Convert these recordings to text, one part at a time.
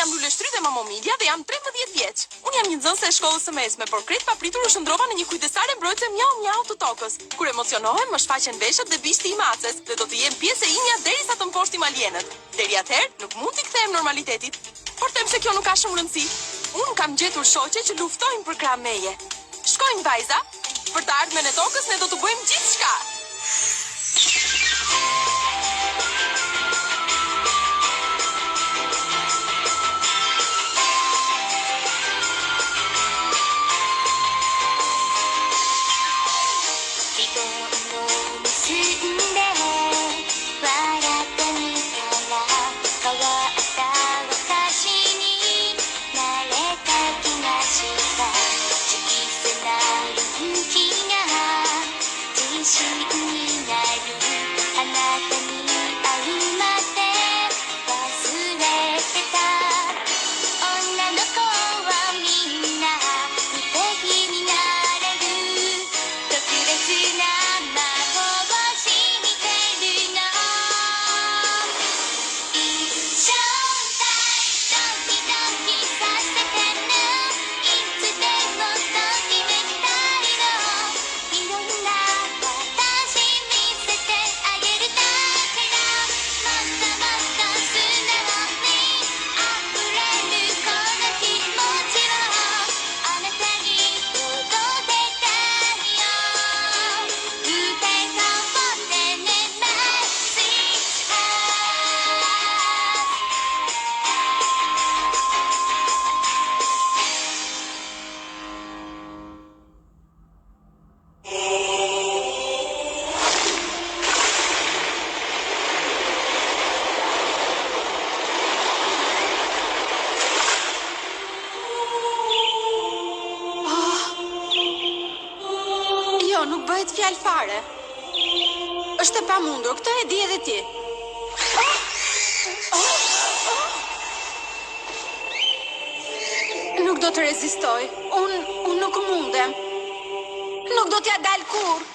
Jam Luleshtrydhe Mamomilja dhe jam 13 vjeç. Unë jam një nxënëse e shkollës së mesme, por krejt papritur u shndërrova në një kujdestare mbrojtëse miau miau të tokës. Kur emocionohem, më shfaqen veshët dhe bishti i maces dhe do të jem pjesë e imja derisa të mposhtim alienët. Deri atëherë, nuk mund t'i kthehem normalitetit. Por them se kjo nuk ka shumë rëndësi. Unë kam gjetur shoqe që luftojnë përkrah meje. Shkojmë vajza! Për të ardhmen e tokës ne do të bëjmë gjithçka! Jo, nuk bëhet fjalë fare. Është e pamundur, këtë e di edhe ti. Nuk do të rezistoj. Unë, unë nuk mundem. Nuk do t'ia dal kurrë.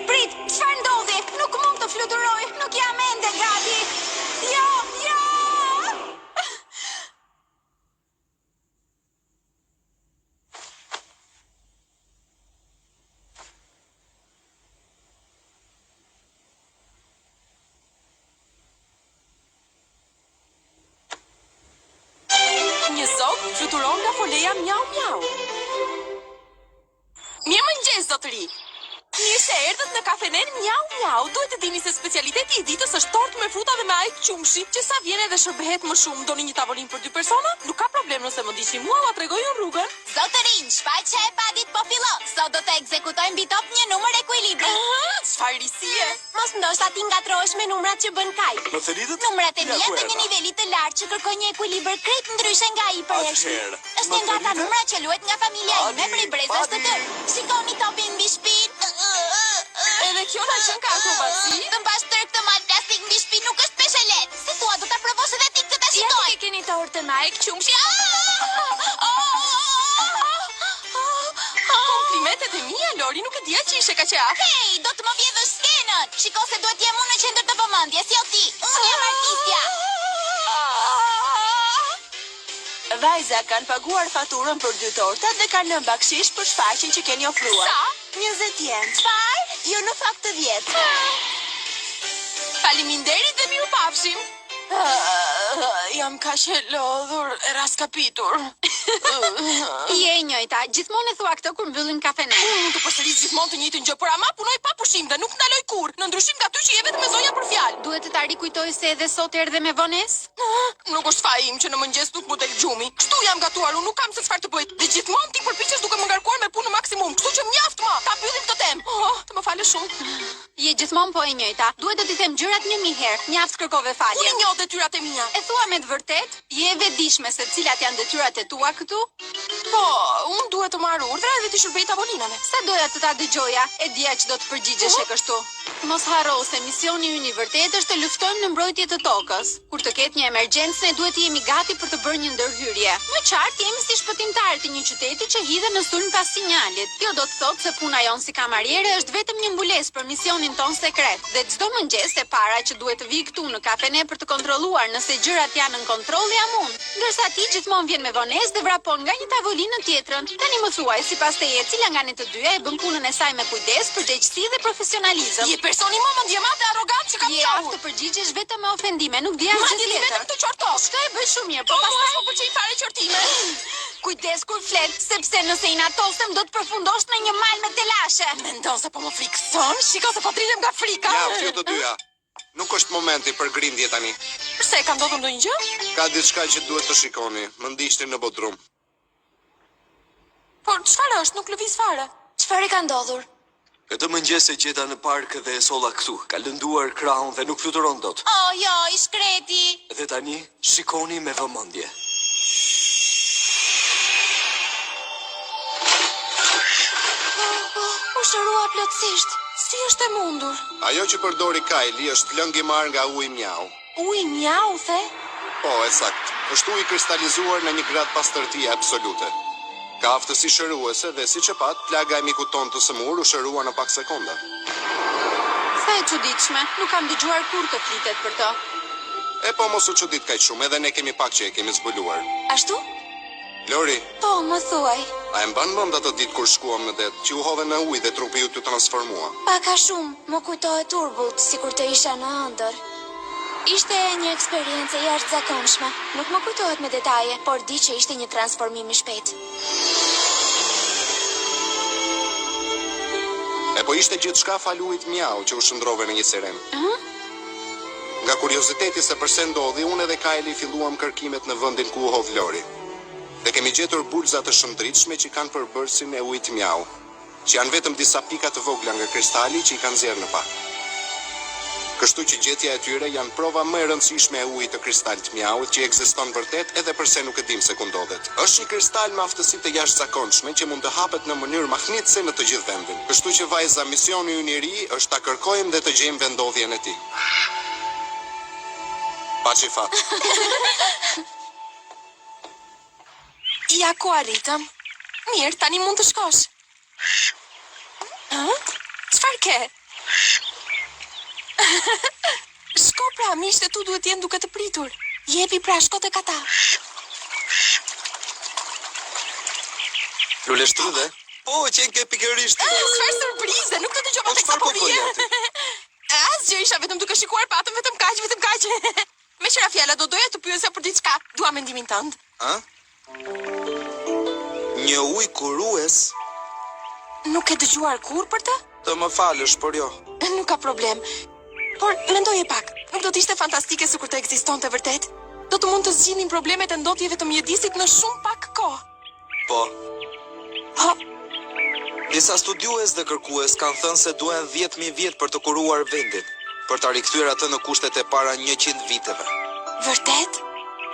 Prit, çfarë ndodhi? Nuk mund të fluturoj, nuk jam ende gati. Jo, jo! Një zog fluturon nga foleja miau miau. Mirëmëngjes, zotëri. Mirë se erdhët në kafenen Miau Miau. Duhet të dini se specialiteti i ditës është tortë me fruta dhe me ajkë qumshi, që sa vjen edhe shërbehet më shumë. Doni një tavolinë për dy persona? Nuk ka problem nëse më ndiqni mua, ua tregoj unë rrugën. Zotërinj, shfaqja e padit po fillon. Sot do të ekzekutojmë mbi top një numër ekuilibri. Çfarë risie? Mos ndoshta ti ngatërrohesh me numrat që bën Kai. Më thërritët? Numrat e Ja mia ku të një erdha. niveli të lartë që kërkojnë një ekuilibër krejt ndryshe nga ai i përhershmi. Atëherë, Është një më nga ata thërritët? numra që luhet nga familja ime Padi, prej brezash të padi. tërë. Shikoni topin mbi shpinë. Edhe kjo na qenka akrobaci? Të mbash tërë këtë mal plastik mbi shpinë nuk është peshë e lehtë. Si thua, do ta provosh edhe ti këtë ta Ja shikoj. tek e keni tortën me ajkë qumshi. Komplimentet e mia, Lori, nuk e dija që ishe kaq e aftë. Hej, do të më vjedhësh skenën. Shiko se duhet jem unë në qendër të vëmendjes, jo ti. Unë jam artistja. Vajza kanë paguar faturën për dy tortat dhe kanë lënë bakshish për shfaqjen që keni ofruar. Sa? 20 jen. Çfarë? Jo në fakt të 10. Faleminderit dhe mirupafshim. Ah, Jam kaq e lodhur, e raskapitur. Je e njëjta, gjithmonë e thua këtë kur mbyllim kafenen. Unë mund të përsëris gjithmonë të njëjtën gjë, por ama punoj pa pushim dhe nuk ndaloj kurrë, në ndryshim nga ty që je vetëm e zonja për fjalë. Duhet të ta rikujtoj se edhe sot erdhe me vonesë? Nuk është faji im që në mëngjes nuk më del gjumi. Kështu jam gatuar, unë nuk kam se çfarë të bëj. Dhe gjithmonë ti përpiqesh duke më ngarkuar me punë në maksimum, kështu që mjaft më. Ta mbyllim këtë temë. Oh, të më falësh shumë. Je gjithmonë po e njëjta. Duhet të t'i them gjërat një mijë herë. Mjaft kërkove falje. Unë i njoh detyrat e mia. E thua me të vërtetë? Je e vetëdijshme se cilat janë detyrat e tua këtu? Po, unë duhet të marr urdhra edhe t'i shërbej tavolinave. Sa doja të ta dëgjoja, e dija që do të përgjigjeshe kështu. Mos harro se misioni ynë i vërtetë është të luftojmë në mbrojtje të tokës. Kur të ketë një emergjencë, ne duhet të jemi gati për të bërë një ndërhyrje. Më qartë, jemi si shpëtimtarë të një qyteti që hidhen në sulm pas sinjalit. Kjo do të thotë se puna jonë si kamariere është vetëm një mbulesë për misionin tonë sekret dhe çdo mëngjes e para që duhet të vijë këtu në kafene për të kontrolluar. kontrolluar nëse gjërat janë nën kontroll jam unë. Ndërsa ti gjithmonë vjen me vonesë dhe vrapon nga një tavolinë në tjetrën. Tani më thuaj, sipas teje, cila nga ne të dyja e bën punën e saj me kujdes, përgjegjësi dhe profesionalizëm? Je personi më mendjemadh dhe arrogant që kam Je aftë njohur. të përgjigjesh vetëm me ofendime, nuk di asgjë Madje ti tjetër. vetëm të qortosh. Këtë e bëj shumë mirë, Po po pastaj pastaj s'më pëlqejnë fare qortimet. Kujdes kur flet, sepse nëse inatosem do të përfundosh në një mal me telashe. Mendon se po më frikëson? Shiko se po dridhem nga frika. Mjaft ju të dyja. Nuk është momenti për grindje tani. Përse ka ndodhur ndonjë gjë? Ka diçka që duhet të shikoni. Më ndiqni në bodrum. Por çfarë është? Nuk lëviz fare. Çfarë i ka ndodhur? Këtë mëngjes e gjeta në park dhe e solla këtu. Ka lënduar krahun dhe nuk fluturon dot. Oh, jo, i shkreti. Dhe tani shikoni me vëmendje. U shërua plotësisht. Si është e mundur? Ajo që përdori Kylie është lëng i marrë nga uji mjau. Uji mjau, the? Po, e saktë. Është ujë i kristalizuar në një gradë pastërtie absolute. Ka aftësi shëruese dhe siç e patë, plaga e mikut tonë të sëmurë u shërua në pak sekonda. Sa e çuditshme, nuk kam dëgjuar kurrë të flitet për të. E po mos u çudit kaq shumë, edhe ne kemi pak që e kemi zbuluar. Ashtu? Lori, Po, më thuaj. a e mban mend atë ditë kur shkuam në det, që u hodhe në ujë dhe trupi yt u transformua? Pak a shumë, më kujtohet turbullt, sikur të isha në ëndërr. Ishte një eksperiencë e jashtëzakonshme. Nuk më kujtohet me detaje, por di që ishte një transformim i shpejtë. E po ishte gjithçka falë ujit mjau që u shndërrove në një sirenë. Nga kurioziteti se përse ndodhi, unë edhe Kylie filluam kërkimet në vendin ku u hodh Lori. Dhe kemi gjetur bulëza të shndritshme që kanë përbërësin e ujit mjau, që janë vetëm disa pika të vogla nga kristali që i kanë nxjerrë në pah. Kështu që gjetja e tyre janë prova më e rëndësishme e ujit të kristalit mjaut që ekziston vërtet edhe përse nuk e dimë se ku ndodhet. Është një kristal me aftësi të jashtëzakonshme që mund të hapet në mënyrë mahnitëse në të gjithë vendin. Kështu që vajza, misioni ynë i ri është ta kërkojmë dhe të gjejmë vendndodhjen e tij. Paçi fat. Ja ku arritëm. Mirë, tani mund të shkosh. Ë? Çfarë ke? Shko pra, miqtë e tu duhet të jenë duke të pritur. Jepi pra, shko tek ata. Luleshtrydhe? Po, qenke pikërisht ti. Çfarë surprize, nuk të dëgjova Po, teksa çfarë po po vije. bëje aty? Asgjë, isha vetëm duke shikuar patën, vetëm kaq, vetëm kaq. Meqë ra fjala, do doja të pyesja për diçka. Dua mendimin tënd. Ë? Një ujë kurues? Nuk ke dëgjuar kurrë për të? Të më falësh, por jo. Nuk ka problem. Por mendoje pak, nuk do të ishte fantastike sikur të ekzistonte vërtet? Do të mund të zgjidhnim problemet e ndotjeve të mjedisit në shumë pak kohë. Po. Po, Disa studiues dhe kërkues kanë thënë se duhen 10.000 vjet për të kuruar vendin, për ta rikthyer atë në kushtet e para 100 viteve. vërtet?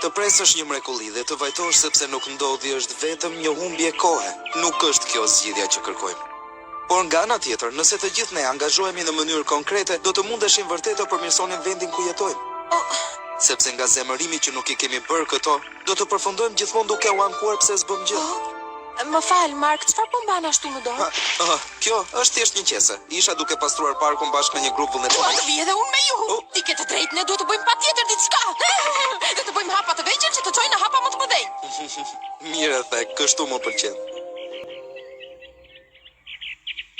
Të presësh një mrekulli dhe të vajtosh sepse nuk ndodhi është vetëm një humbje kohe. Nuk është kjo zgjidhja që kërkojmë. Por nga ana tjetër, nëse të gjithë ne angazhohemi në mënyrë konkrete, do të mundeshim vërtet të përmirësonim vendin ku jetojmë. Sepse nga zemërimi që nuk i kemi bërë këto, do të përfundojmë gjithmonë duke u ankuar pse s'bëm gjë. Më fal, Mark, çfarë po mban ashtu në dorë? Ah, kjo është thjesht një qese. Isha duke pastruar parkun bashkë me një grup Dua vullnetarësh. të vi edhe unë me ju. Oh. Ti ke të drejtë, ne duhet të bëjmë patjetër diçka. Dhe të bëjmë hapa të vegjël që të çojnë në hapa më të mëdhenj. Mirë e the, kështu më pëlqen.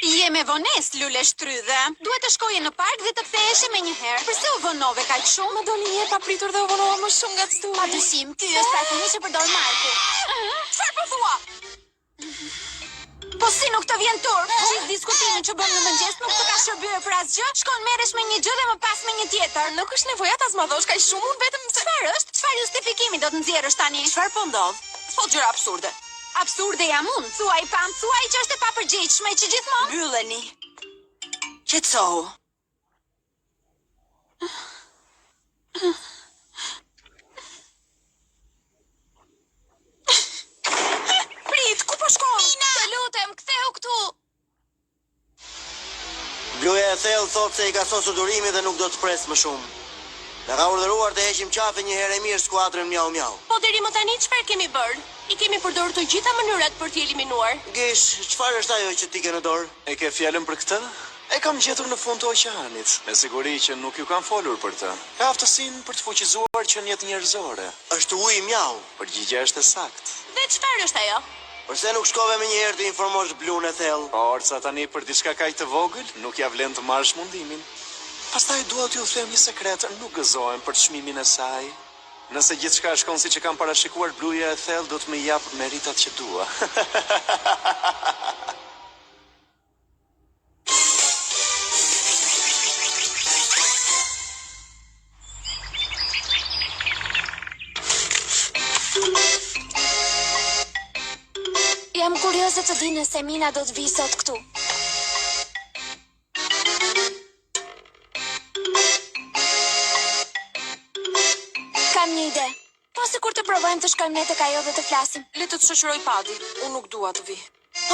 Je me vonesë, luleshtrydhe. Duhet të shkoje në park dhe të ktheheshe menjëherë. Përse u vonove kaq shumë? Më doli një e papritur dhe u vonova më shumë nga ç'duhej. Pa dyshim, ky është parfumi që përdor Marku. Çfarë po thua? Po si nuk të vjen turp? Gjithë diskutimin që bëm në mëngjes nuk të ka shërbyer për asgjë. Shkon merresh me një gjë dhe më pas me një tjetër. Nuk është nevoja ta zmadhosh kaq shumë, unë vetëm se Çfarë është? Çfarë justifikimi do të nxjerrësh tani? Çfarë po ndodh? Thot gjëra absurde. Absurde jam unë. Thuaj pam, thuaj që është e papërgjegjshme që gjithmonë Mbylleni. Qetësohu. Prit, ku po shkon? Të lutem, ktheu këtu. Bluja e thellë thotë se i ka sosur durimi dhe nuk do të presë më shumë. Na ka urdhëruar të heqim qafe një herë e mirë skuadrën Miau Miau. Po deri më tani çfarë kemi bërë? I kemi përdorur të gjitha mënyrat për t'i eliminuar. Gish, çfarë është ajo që ti ke në dorë? E ke fjalën për këtë? E kam gjetur në fund të oqeanit. Me siguri që nuk ju kam folur për të. Ka aftësinë për të fuqizuar qeniet njerëzore. Është uji Miau. Përgjigja është e saktë. Dhe çfarë është ajo? Përse nuk shkove menjëherë të informosh Blunë e thellë? Forca tani për diçka kaq të vogël, nuk ia vlen të marrësh mundimin. Pastaj dua t'ju them një sekret, nuk gëzohem për çmimin e saj. Nëse gjithçka shkon siç e kam parashikuar, Bluja e thellë do të më japë meritat që dua. Jam kurioze të di nëse Mina do të vijë sot këtu. Kam një ide. Po sikur të provojmë të shkojmë ne tek ajo dhe të flasim. Le të të shoqërojë Padi. Unë nuk dua të vij.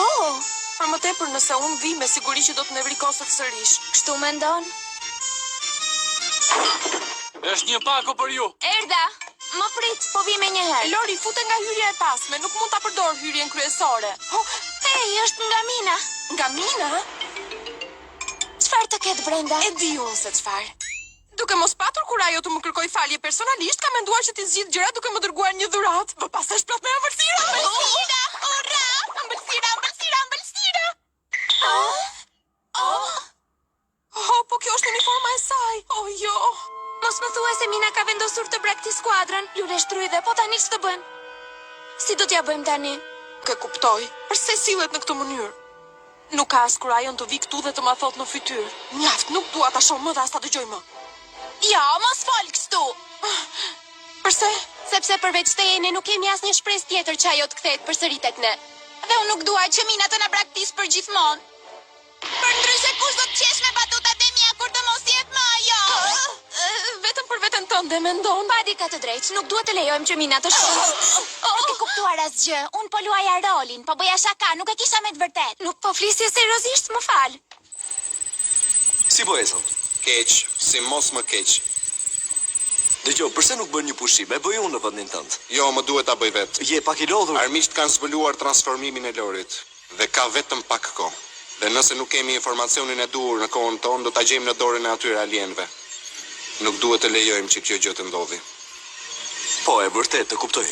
Oh! Për më tepër nëse unë vij me siguri që do të nevrikoset sërish. Kështu mendon? Është një pako për ju. Erdha! Më prit, po vij menjëherë. Lori, fute nga hyrja e pasme, nuk mund ta përdor hyrjen kryesore. Oh, hej, është nga Mina. Nga Mina? Çfarë të ketë brenda? E di unë se çfarë. Duke mos patur kurajo të më kërkojë falje personalisht, ka menduar që t'i zgjidhë gjërat duke më dërguar një dhuratë. Më pas është plot me ëmbëlsira. Ëmbëlsira! Ura! Ëmbëlsira, ëmbëlsira, ëmbëlsira! Oh! Oh! Oh, po kjo është uniforma e saj. Oh, jo. Mos më thuaj se Mina ka vendosur të braktisë skuadrën. Luleshtrydhe, po tani ç'të bëjmë? Si do t'ia bëjmë tani? Nuk e kuptoj. Përse sillet në këtë mënyrë? Nuk ka as kurajon të vijë këtu dhe të ma thotë në fytyrë. Mjaft, nuk dua ta shoh më dhe as ta dëgjoj më. Jo, mos fol kështu. Përse? Sepse përveç teje ne nuk kemi asnjë shpresë tjetër që ajo të kthehet përsëri tek ne. Dhe unë nuk dua që Mina të na braktisë përgjithmonë. Përndryshe kush do të qeshë me batutat e mia kur të mos jetë më ajo? Vetëm për veten tënde mendon. Padi ka të drejtë, nuk duhet të lejojmë që Mina të shkojë. Nuk ke kuptuar asgjë. Unë po luaja rolin, po bëja shaka, nuk e kisha me të vërtetë. Nuk po flisje seriozisht, më fal. Si po ecën? Keq, si mos më keq. Dëgjo, përse nuk bën një pushim? E bëj unë në vendin tënd. Jo, më duhet ta bëj vetë. Je pak i lodhur. Armiqtë kanë zbuluar transformimin e Lorit. Dhe ka vetëm pak kohë. Dhe nëse nuk kemi informacionin e duhur në kohën tonë, do ta gjejmë në dorën e atyre alienëve. Nuk duhet të lejojmë që kjo gjë të ndodhi. Po, e vërtetë, të kuptoj.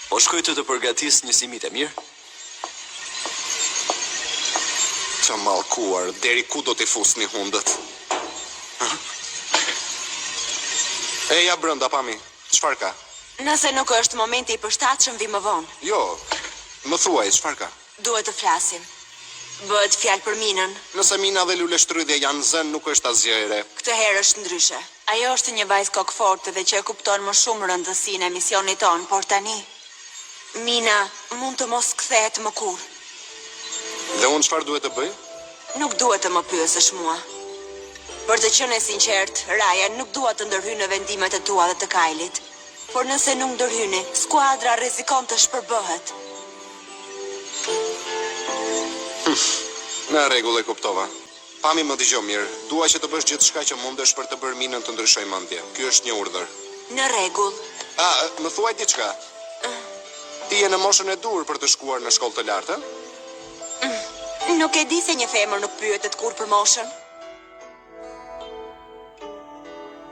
Po shkoj të të përgatis një simit e mirë? Të mallkuar, deri ku do t'i fusni hundët? Hë? Eja brenda, Pami. Çfarë ka? Nëse nuk është momenti i përshtatshëm, vi më vonë. Jo, më thuaj, çfarë ka? Duhet të flasim. Bëhet fjalë për Minën. Nëse Mina dhe Luleshtrydhja janë zënë, nuk është asgjë e re. Këtë herë është ndryshe. Ajo është një vajzë kokëfortë dhe që e kupton më shumë rëndësinë e misionit tonë, por tani Mina mund të mos kthehet më kurrë. Dhe unë çfarë duhet të bëj? Nuk duhet të më pyesësh mua. Për të qenë e sinqertë, Raja, nuk dua të ndërhyj në vendimet e tua dhe të Kajlit. Por nëse nuk ndërhyni, skuadra rrezikon të shpërbëhet. Në rregull, e kuptova. Pami më dëgjo mirë, dua që të bësh gjithçka që mundesh për të bërë Minën të ndryshojë mendje. Ky është një urdhër. Në rregull. Ah, më thuaj diçka. Ti je në moshën e duhur për të shkuar në shkollë të lartë, ë? Nuk e di se një femër nuk pyetet kurrë për moshën.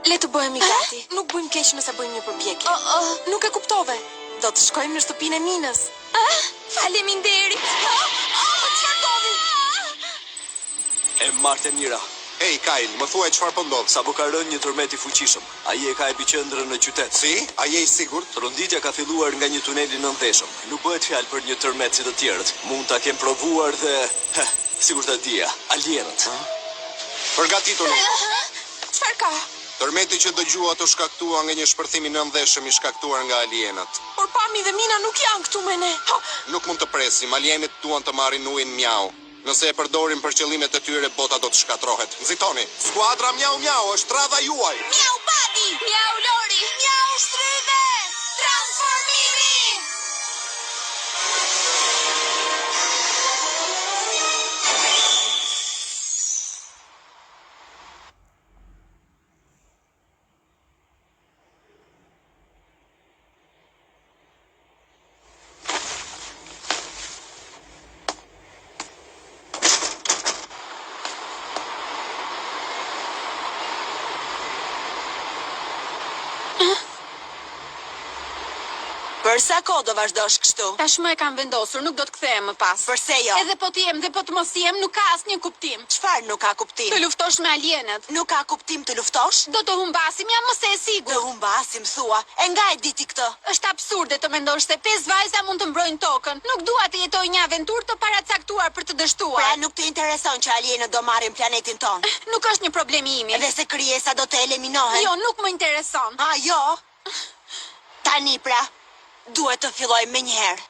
Le të bëhemi gati. Nuk bëjmë keq nëse bëjmë një përpjekje. Oh, oh. Nuk e kuptove. Do të shkojmë në shtëpinë e Minës. Ah, faleminderit. Oh, çfarë ndodhi? E martë e mira. Hej, Kyle, më thuaj çfarë po ndodh? Sapo ka rënë një tërmet i fuqishëm. Ai e ka epiqendrën në qytet. Si? A je i sigurt? Tronditja ka filluar nga një tunel i nëndheshëm. Nuk bëhet fjalë për një tërmet si të tjerët. Mund ta kem provuar dhe, heh, sikur ta dija, alienët. Përgatituni! Çfarë ka? Tërmeti që dëgjuat u shkaktua nga një shpërthim i nëndheshëm i shkaktuar nga alienët. Por Pami dhe Mina nuk janë këtu me ne. Ha! Nuk mund të presim, alienët duan të marrin ujin Miau. Nëse e përdorin për qëllimet e tyre, bota do të shkatërrohet. Nxitoni! Skuadra Miau Miau, është radha juaj! Miau Padi! Miau Lori! Miau Shtrydhe! Transformimi! Për sa kohë do vazhdosh kështu? Tashmë e kam vendosur, nuk do të kthehem më pas. Përse jo? Edhe po të jem dhe po të mos jem, nuk ka asnjë kuptim. Çfarë nuk ka kuptim? Të luftosh me alienët. Nuk ka kuptim të luftosh? Do të humbasim, jam më se e sigurt. Të humbasim, thua. E nga e di ti këtë? Është absurde të mendosh se pesë vajza mund të mbrojnë tokën. Nuk dua të jetoj një aventurë të paracaktuar për të dështuar. Pra nuk të intereson që alienët do marrin planetin tonë? Nuk është një problem i imi. Dhe se krijesa do të eliminohen? Jo, nuk më intereson. A, jo? Tani pra, duhet të fillojmë menjëherë.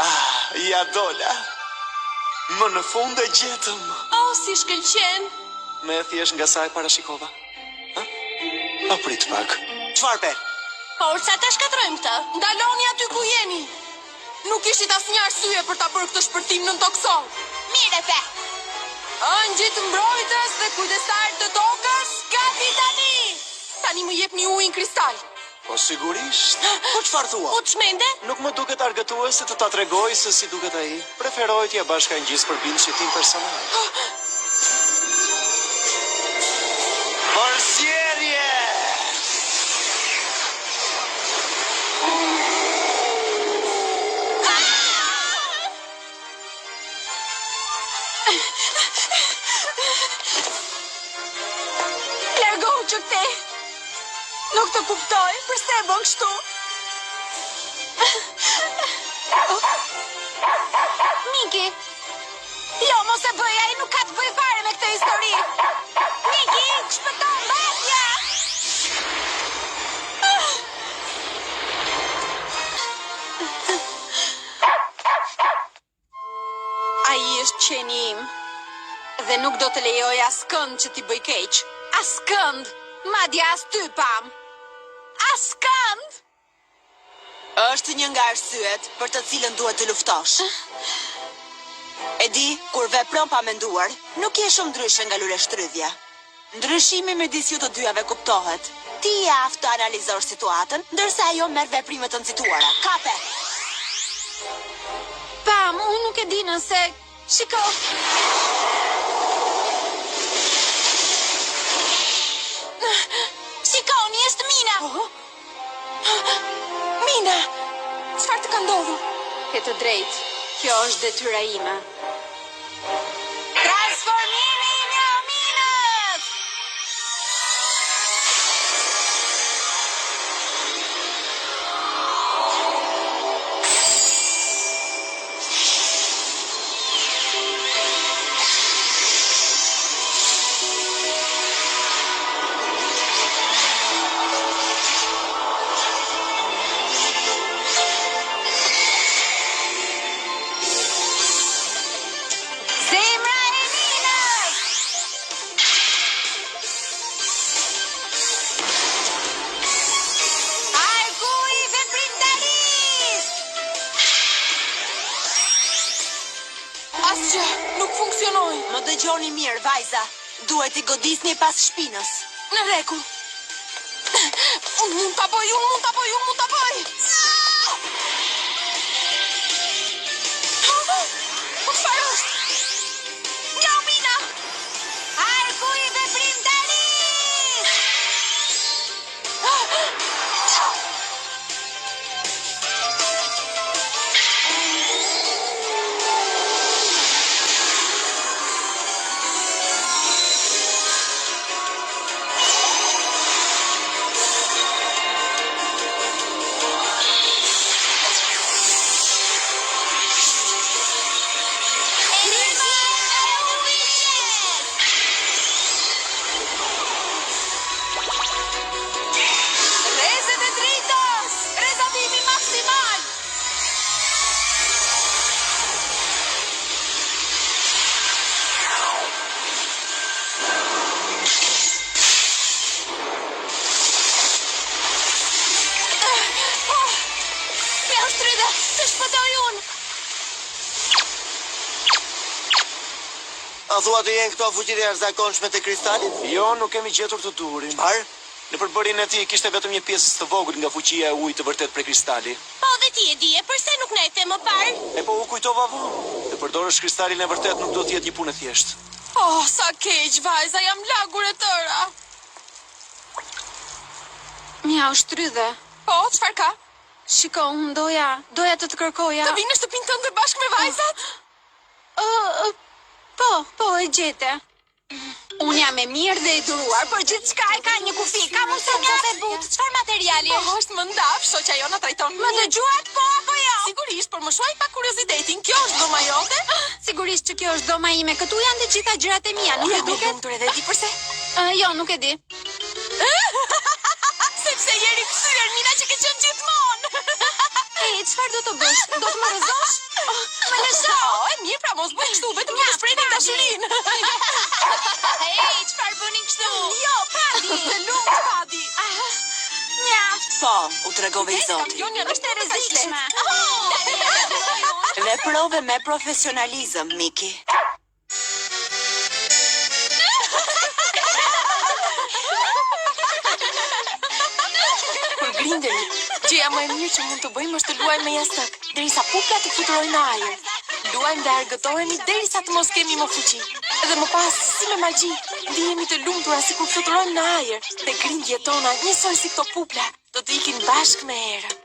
Ah, ia dola. Më në fund e gjetëm. Oh, si shkëlqen! Më e thjeshtë nga sa e parashikova. Ha? Pa prit pak. Çfarë pe? Forca ta shkatërrojmë këtë. Ndaloni aty ku jeni. Nuk kishit asnjë arsye për ta bërë këtë shpërthim nëntokësor. Mirë e the. Engjëjt mbrojtës dhe kujdestarë të tokës, gati tani! Tani më jepni ujin kristal. Po sigurisht. Po çfarë thua? U çmende? Nuk më duket argëtuese të ta tregoj se si duket ai. Preferoj t'ia bashkangjis përbindshit tim personal. Përzierje! Largohu që këtej. Nuk të kuptoj, përse e bën kështu? Miki! Jo, mos e bëj, ai nuk ka të bëjë fare me këtë histori. Miki, shpëto mbatja! Ai është qeni im dhe nuk do të lejoj askënd që t'i bëj keq. Askënd, madje as ty Pam. Askënd! Është një nga arsyet për të cilën duhet të luftosh. E di, kur vepron pa menduar, nuk je shumë ndryshe nga luleshtrydhja. Ndryshimi midis ju të dyjave kuptohet. Ti je aftë të analizosh situatën, ndërsa ajo merr veprime të nxituara. Kape! Pam, unë nuk e di nëse... Shiko! Shikoni, është Mina! Oh? Mina! Çfarë të ka ndodhur? Ke të drejtë. Kjo është detyra ime. Transformimi i Miauminës! Zemra e Minës! Arku i veprimtarisë! Asgjë, nuk funksionoi. Më dëgjoni mirë, vajza. Duhet t'i godisni pas shpinës. Në rregull. Unë mund ta bëj, unë mund ta bëj, unë mund ta bëj. Po çfarë është? Miau Mina! Arku i veprimtarisë! Energjia e lëvizjes! Rrezet e dritës! Rrezatimi maksimal! Oh, Miaushtrydhe, të shpëtoj unë! A thua të jenë këto fuqitë e jashtëzakonshme të kristalit? Jo, nuk kemi gjetur të duhurin. Çfarë? Në përbërjen e tij kishte vetëm një pjesë të vogël nga fuqia e ujit të vërtetë prej kristali. Po dhe ti e dije, përse nuk na e the më parë? E po u kujtova vonë. Të përdorësh kristalin e vërtetë nuk do të jetë një punë e thjeshtë. Oh, sa keq, vajza, jam lagur e tëra. Mjau shtrydhe. Po, çfarë ka? Shiko, unë doja, doja të të kërkoja. Të vij në shtëpinë tënde bashkë me vajzat? Ë, ë, po, po, e gjete. Unë jam e mirë dhe e duruar, por gjithçka e ka një kufi. Ka mundësi Sa copë e butë, çfarë materiali Po, është? është mëndafsh, shoqja jonë na trajton Më mirë. dëgjuat po apo jo? Sigurisht, por më shuaj pak kuriozitetin. Kjo është dhoma jote? Sigurisht që kjo është dhoma ime. Këtu janë të gjitha gjërat e mia, nuk e Jam e duket? lumtur edhe di përse. Ë, jo, nuk e di. Sepse je rikthyer Mina që ke qenë gjithmonë. Ej, çfarë do të bësh? Do të më rrëzosh? Më lësho. E mirë, pra mos bëj kështu, vetëm të shprehni dashurinë. Ej, çfarë bëni kështu? Jo, Padi. Të lumt, Padi. Mjaft. Po, u tregove i zoti. Kampionja nuk Është e rrezikshme. Veprove me profesionalizëm, Miki. Kur grindemi, gjëja më e mirë që mund të bëjmë është të luajmë me jastëk, derisa pupla të fluturojnë në ajër. Luajmë dhe argëtohemi derisa të mos kemi më fuqi. Dhe më pas, si me magji, ndihemi të lumtura sikur fluturojmë në ajër. Dhe grindjet tona, njësoj si këto pupla, do të ikin bashkë me erën.